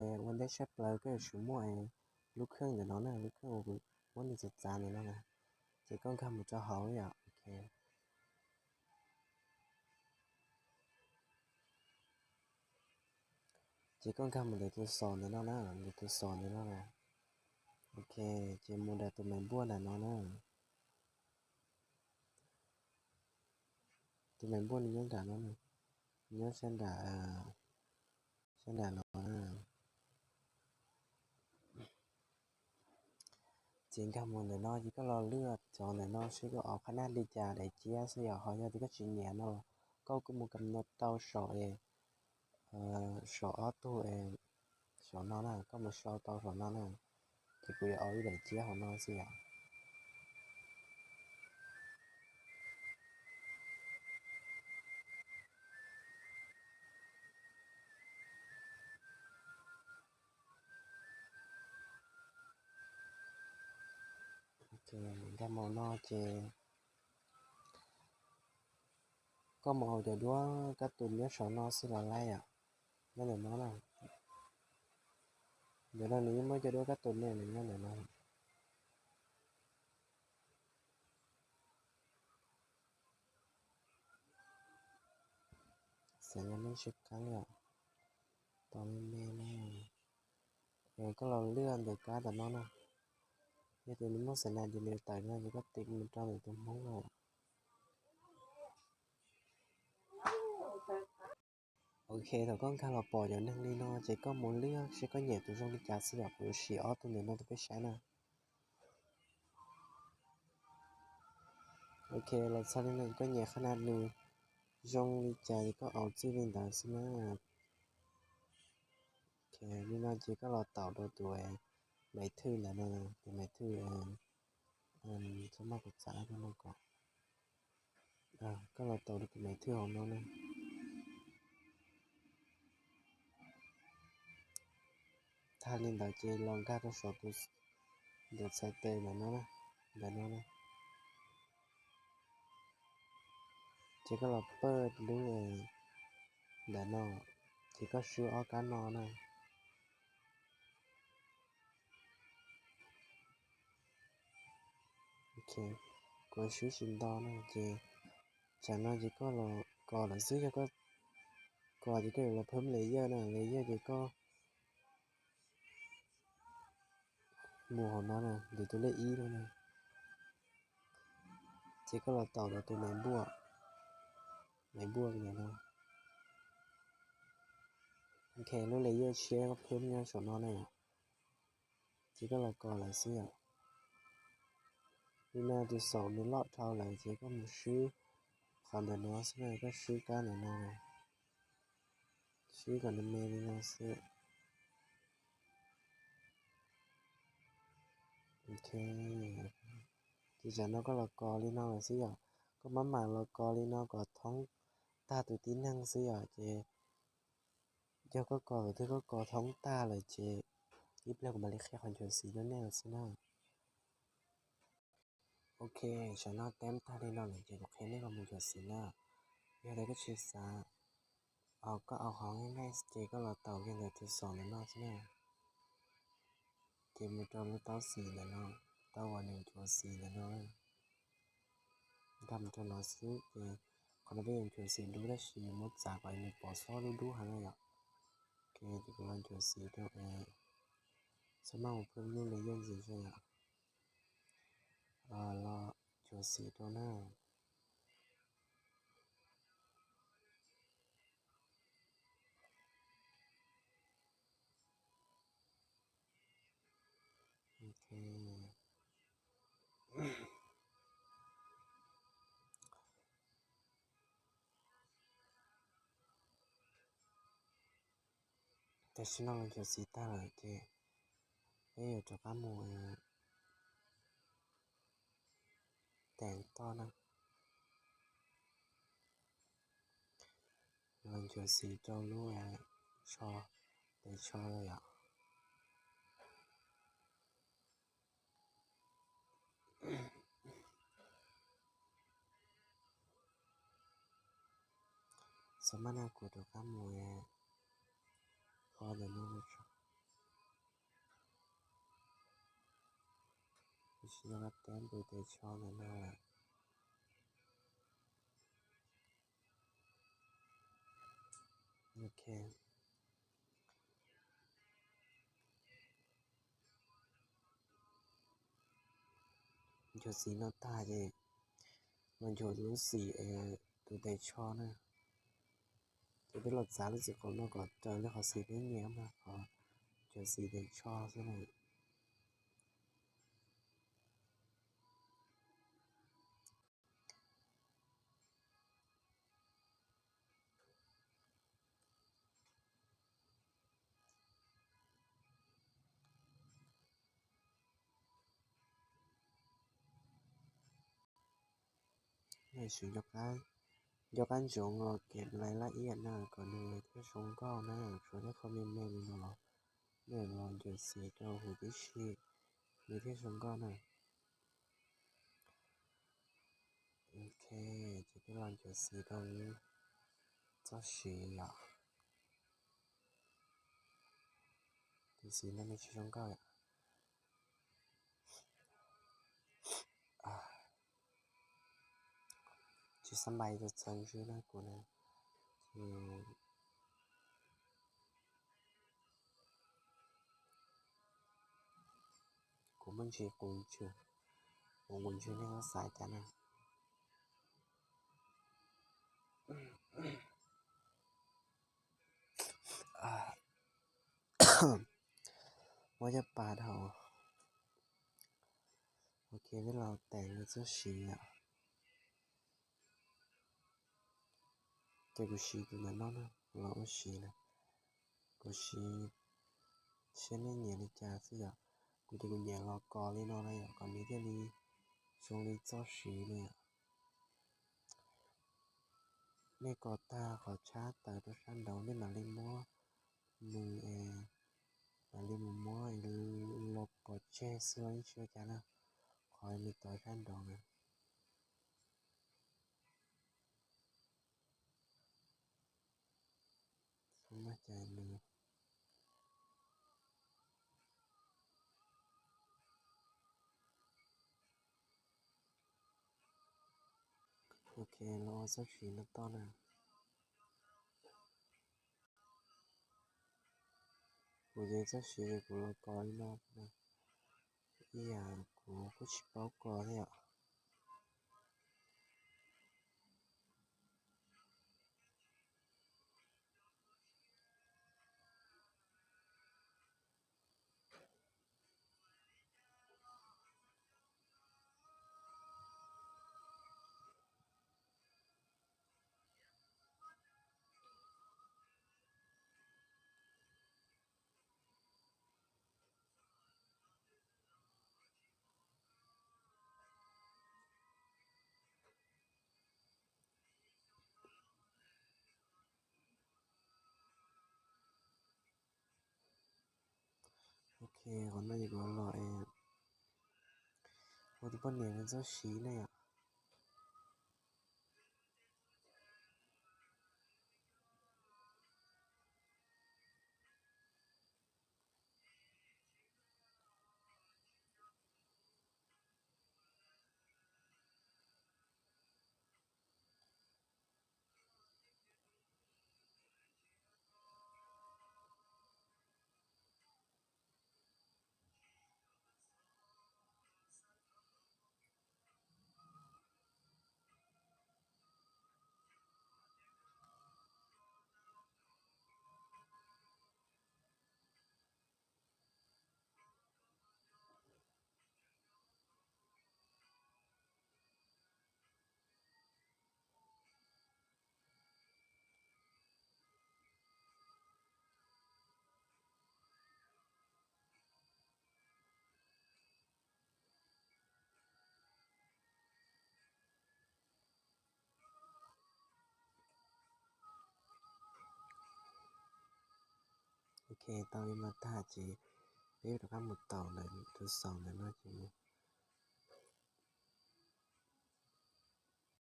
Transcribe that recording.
ua ntej sab plaws koj yuav tsum muaj lub kheej ntawm no na, lub kheej uas kuv muab nws txav txav ntawm no na, ces koj nkag mus rau hauv yom. Ok, ces koj nkag mus ntawm tus xos ntawm no na, ntawm tus xos ntawm no na. Ok, ces mus ntawm tus me npuaj ntawm no na. Tus me npuaj nws nyob nram no, nyob sab nram, sab nram no na. Ces nkag mus ntawm no ces koj los lwaj cov ntawm no seb koj auv qhab nab li cas daim ciab xwb yom. Ho yog tias koj tsis nyiam no los koj kuj mus kam no tau saum, saum ob tug, saum no na, koj mus sau tau saum no na. Ces kuv yuav auv ib daim ciab hauv no xwb yom. Nkag mus no ces koj mus auv cov duab kab tus nyob saum no xwb los laib yom. Nyob ntawm no na. Ntawm no nws yeej muaj cov duab kab tus ne, nws nyob ntawm no. Xav nyob nej sib qeeb yom. Tau me me na. Koj los lwaj ntawm kab tom no na. Yog tias nws muaj xav nas ces nws tawm no ces koj tim mus rau ntawm tus hmoob no. Ok, thaum koj nkag los pom cov neeg li no ces koj mus lwaj seb koj nyiam tus zoo li cas xwb yom. Kuv sim ob tug ntawm no rau peb saib na. Ok, los txog li no koj nyiam qhab nas nws zoo li cas ces koj auv txij li ntawd xwb na. Ok, li no ces koj los taum rau tus maiv thwj ntawm no, tus maiv thwj, txhob maj kuv txav no kom, koj los taum rau tus maiv thwj hauv no na. Tag li ntawd ces los nkag rau saum tus ntawm txhais tes ntawm no, ntawm no na. Ces koj los pawj lub ntawm no, ces koj swb ob kab no na. Ok, kuv swb tsis nto na ces tsam no ces koj los kos lawm xwb. Yog koj kos ces koj yuav los phab layer na, layer ces koj mus hauv no na, ntawm tus lej ib no na, ces koj los taum rau tus maiv npuaj, maiv npuaj ntawm no. Ok, lub layer tshiab koj phab nyob saum no na yom. Ces koj los kos lawm xwb yom. Li no tus xaum nws loj dhau lawm ces koj mus swb qhov ntawm no xwb na, koj swb kab ntawm no, swb kom nws me li no xwb. Ok, ces tsam no koj los kos li no lawm xwb yom. Koj mam mam los kos li no kom thoob tag tus tib neeg xwb yom. Ces yog koj kos thaum twg koj kos thoob tag lawm ces ib pliag kuv mam li qhia qhov nchuav xim rau nej lawm xwb na. Ok, tsam no teb tag li no lawm ces kuv qhia nej los mus nchuav xim na. Yog tias koj tsis xav, koj auv qhov nqaij nqaij ces koj los taum kiag ntawm tus xaum ntawm no xwb na. Ces mus rau lub taub xim ntawm no, taub uas nws nchuav xim ntawm no. Nkag mus rau no xwb ces qhov no peb yuav nchuav xim dub tab sis muab txav kom nws pov xob dub dub heev na yom. Ok, ces kuv los nchuav xim rau, txhob maj mus phwb lub layer ntxiv xwb yom. Los nchuav xim rau na. Ok, tam sim no los nchuav xim tag lawm ces peb yuav rov qab mus teem toj na. Los nchuav xim rau lub tsho, tes tsho lawm yom. Txhob maj na, kuv rov qab mus qhov ntawm no tso. Tsis tau teb tus tes tsho ntawm no lawm. Ok. Nchuav xim no tag ces los nchuav lub xim tus tes tsho na. Ces peb los txav lub xim qhov no kom raws li qhov xim peb nyiam mas qhov nchuav xim tes tsho xwb na. Siv ncov qab ntsoov los kev lais laj iam na kom nws thiaj zoo nkauj na, tshuav tej qho me me li no los nej los nchuav xim rau huv tib si nws thiaj zoo nkauj na. Ok, ces peb los nchuav xim rau txoj siv yom. Tus xim no nws tsis zoo nkauj yom. Tsis xab npais txog txog ntswg na kuv na. Ces kuv muaj ntsis qus ntswg, kuv qus ntswg nej txhob xav cas na. Muab caj pas dhau. Ok, peb los teem li txoj siv yom. Ces kuv siv tus ntawm no na, los ua siv na. Kuv siv, siab nej nyiam li cas xwb yom. Kuv ces kuv nyiam los kos li no na yom, kom nws thiaj li zoo li txoj siv li yom. Nej kos tag qhov tshab tawm rau sab nraud nej mam li muab mus, mam li mus muab los pov tseg xwb los yeej tsis ua cas na. Qhov nws tawm sab nraud na. Ok, los ua txoj siv no toj na. Kuv ces txoj siv kuv los kos li no, ib yam kuv kuj tsis paub kos thiab yom. Ok, qhov no ces kuv los ua tus poj niam txoj siv na yom. Ok, tau li no tag ces peb rov qab mus taus ntawm tus xaus ntawm no ces mus